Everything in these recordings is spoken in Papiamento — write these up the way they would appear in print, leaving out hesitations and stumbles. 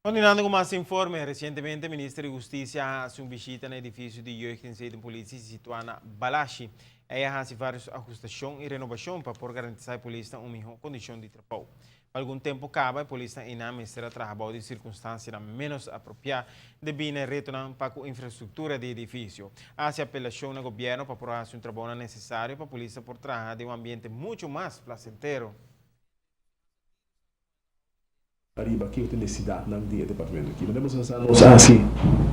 Continuando cu mas informe, recientemente Minister di Husticia a haci un bishita na edificio di Jeugd en Zedenpolitie situa na Balashi. Ey a haci varios ahustacion y renobacion pa por garantisa e polisnan un miho condicion di trabou. Pa algun tempo caba e polisnan eynan mester a traha bou di circunstancianan menos apropia debi na e retonan pa cu infrastructura di edificio. A haci apelacion na gobierno pa por haci un trabounan necesario pa polisnan por traha den un ambiente mucho mas placentero. Ariba kiko ta necesidadnan di e departamento aki. Manera boso sa nos a haci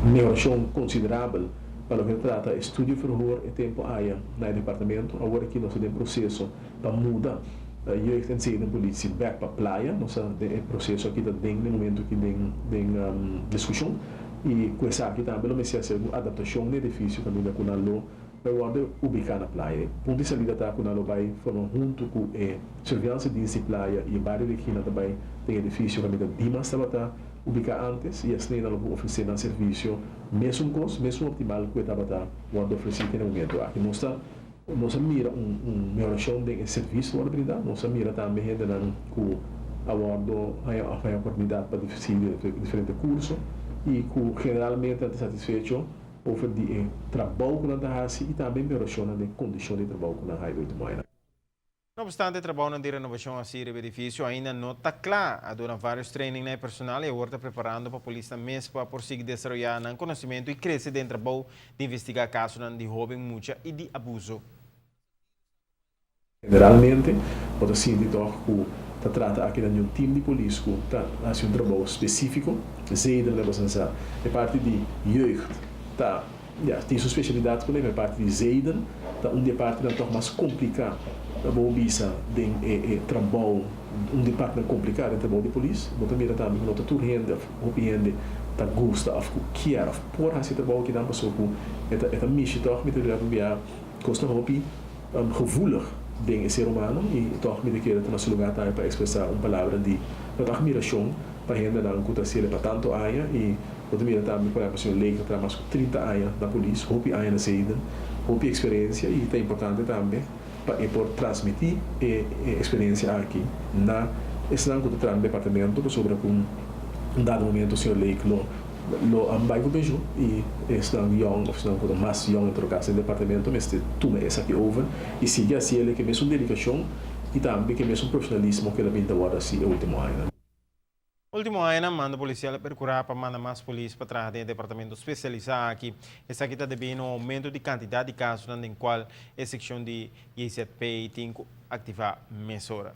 mehoracion considerabel pa loke ta trata e studio verhoor e tempo aya na e departamento. Awor aki nos ta den proceso pa muda Jeugd en Zedenpolitie bek pa Playa. Nos ta den e proceso aki ta den e momento aki den den discusion y cu esaki tambe lo mester haci algun adaptacion na e edificio caminda cu nan lo Bai wòrdu ubiká na playa. E punto di salida ta ku nan lo bai forma huntu ku e Surveillance-dienst di playa i e bario Regina ta bai den edifisio kaminda Dimas tabata ubiká ántes i asina nan lo por ofresé nan servisio mesun kos, mesun optimal ku e tabata wòrdu ofresí te na momentu aki. Nos ta nos a mira un un mehorashon den e servisio ku wòrdu brindá. Nos a mira tambe hendenan ku a wòrdu haña haña oportunidat pa sigui diferente kurso i ku generalmente nan ta satisfecho. Over di e trabou ku nan ta hasi i tambe mehorashonnan den kondishon di trabou ku nan haya ultimo añanan. No obstante, e trabounan di renovashon hasi riba edifisio ainda no ta kla. A duna vários training na e personal i awor ta preparando pa polisnan mes pa por sigui desaroyá nan konosementu i krese den trabou di investigá kasonan di hóben mucha i di abuso. Generalmente bo ta sinti tòg ku ta trata aki nan di un tim di polis ku ta hasi un trabou spesífiko. Zeden lo boso sa e parti di jeugd ta ya tin su spesialidat kuné, pero e parti di zeden ta un di e partinan tòg mas kompliká bo bisa den e e trabou, un di e partinan kompliká den trabou di polis. Bo ta mira tambe ku no ta tur hende òf hopi hende ta gusta òf ku kier òf por hasi e trabou akinan pasobra ku e ta e ta mishi tòg mi ta bira pabia kosnan hopi gevoelig den e ser humano y toch mi ta kere ta na su lugar tambe pa expresa un palabra di not admiracion pa hendenan cu ta haciele pa tanto aña y bo ta mira tambe por ehempel señor Lake ta traha mas cu 30 aña na polis, hopi aña na Zeden, hopi experiencia y ta importante tambe pa e por transmiti e experiencia aki na esnan cu ta traha na departamento pasobra cu un dado momento señor Lake lo Lo a bai ku penshun i esnan yòn òf esnan ku ta mas yòn en todo kaso den departamento mester tuma esaki over i sigui hasi el ke mesun dedikashon i tambe ke mesun profesionalismo ku el a bin ta wòrdu hasi e último añanan. Último añanan mando polisial a perkurá pa manda mas polis pa traha den e departamento spesialisá aki. Esaki ta debí na un oumento di kantidat di kasonan den kual e sekshon di JZP tin ku aktivá mesora.